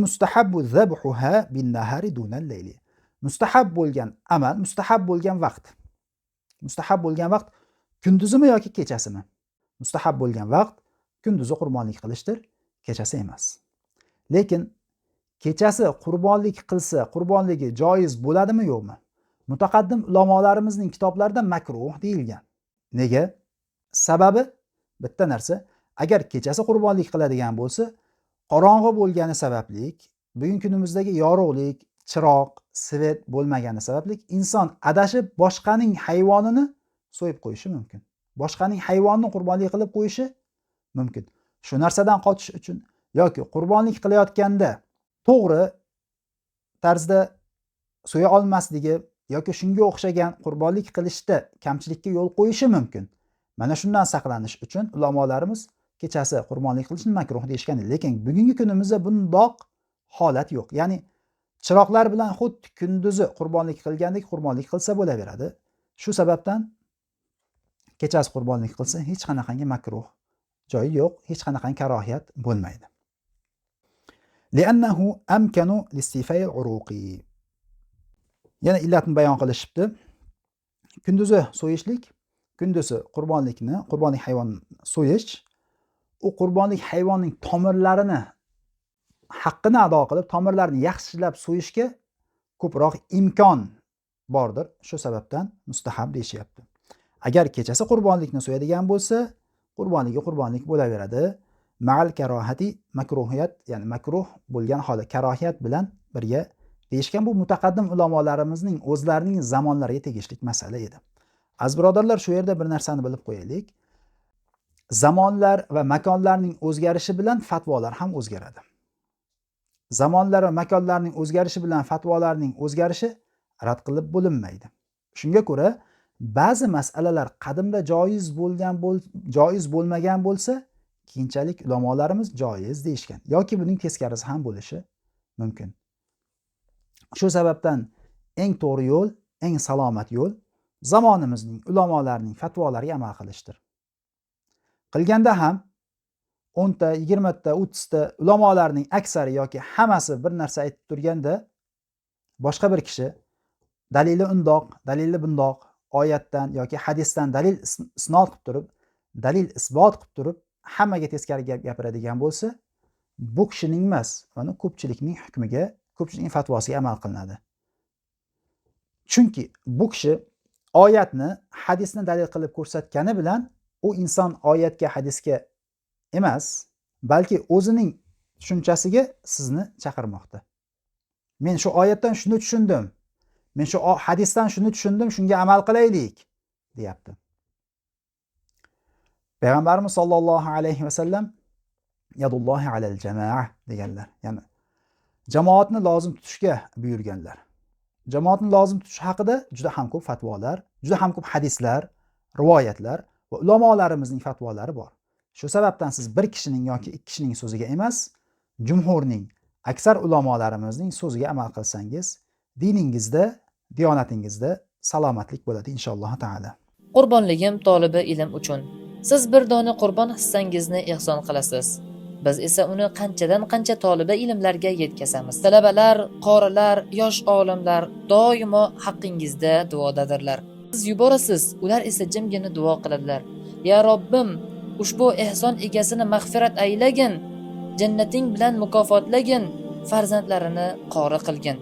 Mustahabbu zabhuha bin nahari dunal layli. Mustahab bo'lgan amal, mustahab bo'lgan vaqt. Mustahab bo'lgan vaqt kunduzimi yoki kechasimi? Mustahab bo'lgan vaqt kunduzi qurbonlik qilishdir, kechasi emas. Lekin kechasi qurbonlik qilsa, qurbonligi joiz bo'ladimi yo'qmi? Mutaqaddim ulamolarimizning kitoblarida makruh deyilgan. Nega? Sababi bitta narsa, agar kechasi qurbonlik qiladigan bo'lsa, qorong'i bo'lgani sababli, bugungi kunimizdagi yorug'lik, chiroq, svet bo'lmagani sababli inson adashib boshqaning hayvonini so'yib qo'yishi mumkin. Boshqaning hayvonini qurbonlik qilib qo'yishi mumkin. Shu narsadan qochish uchun yoki qurbonlik qilayotganda to'g'ri tarzda so'ya olmasligi yoki shunga o'xshagan qurbonlik qilishda kamchilikka yo'l qo'yishi mumkin. Mana shundan saqlanish uchun ulamolarimiz kechasi qurbonlik qilishni makruh deyishgan. Lekin bugungi kunimizda bundoq holat yo'q. Ya'ni chiroqlar bilan xuddi kunduzi qurbonlik qilgandek qurbonlik qilsa bo'laveradi. Shu sababdan kechasi qurbonlik qilsa hech qanaqangi makruh joyi yo'q, hech qanaqangi karohiyat bo'lmaydi. Li'annahu amkanu listifai al-uruqi. Yana illatni bayon qilishibdi. Kunduzi so'yishlik, kunduzi qurbonlikni, qurbonlik hayvonni so'yish, u qurbonlik hayvonning tomirlarini haqqini ado qilib, tomirlarni yaxshilab so'yishga ko'proq imkon bordir. Shu sababdan mustahab deyishyapti. Agar kechasi qurbonlikni so'yadigan bo'lsa, qurbonligi qurbonlik bo'laveradi. Ma'al karohati, makruhiyat, ya'ni makruh bo'lgan holat, karohiyat bilan birga deyishgan. Bu mutaqaddim ulamolarimizning o'zlarining zamonlariga tegishli masala edi. Aziz birodarlar, shu yerda bir narsani bilib qo'yaylik. Zamonlar va makonlarning o'zgarishi bilan fatvolar ham o'zgaradi. Zamonlar va makonlarning o'zgarishi bilan fatvolarning o'zgarishi rad qilib bo'linmaydi. Shunga ko'ra ba'zi masalalar qadimda joiz bo'lgan joiz bo'lmagan bo'lsa, keyinchalik ulamolarimiz joiz deyishgan yoki buning teskarisi ham bo'lishi mumkin. Shu sababdan eng to'g'ri yo'l, eng salomat yo'l zamonimizning ulamolarining fatvolariga amal qilishdir. Qilganda ham 10 ta, 20 ta, 30 ta ulamolarning aksari yoki hammasi bir narsa aytib turganda boshqa bir kishi dalili undoq, dalili bundoq, oyatdan yoki hadisdan dalil isnod qilib turib, dalil isbot qilib turib hammaga teskari gap gapiradigan bo'lsa, bu kishining emas, mana ko'pchilikning hukmiga, ko'pchilikning fatvosiga amal qilinadi. Chunki bu kishi oyatni, hadisni dalil qilib ko'rsatgani bilan u inson oyatga, hadisga emas, balki o'zining tushunchasiga sizni chaqirmoqda. Men shu oyatdan shuni tushundim. Men shu hadisdan shuni tushundim, shunga amal qilaylik, deyapti. Payg'ambarimiz sollallohu alayhi vasallam yadullohi alal jamaa deganlar. Ya'ni jamoatni lozim tutishga buyurganlar. Jamoatni lozim tutish haqida juda ham ko'p fatvolar, juda ham ko'p hadislar, rivoyatlar va ulamolarimizning fatvolari bor. Shu sababdan siz bir kishining yoki ikki kishining so'ziga emas, jumhurning, aksar ulamolarimizning so'ziga amal qilsangiz, diningizda, diyonatingizda salomatlik bo'ladi inshaalloh taolo. Qurbonligim tolibi ilm uchun. Siz bir dona qurbon hissangizni ehson qilasiz. Biz esa uni qanchadan qancha tolibi ilmlarga yetkazamiz. Talabalar, qorilar, yosh olimlar doimo haqqingizda duodadirlar. Siz yuborasiz, ular esa jimgina duo qiladilar. Ya Robbim, ushbu ehson egasini mag'firat aylagin, jannating bilan mukofotlagin, farzandlarini qori qilgin.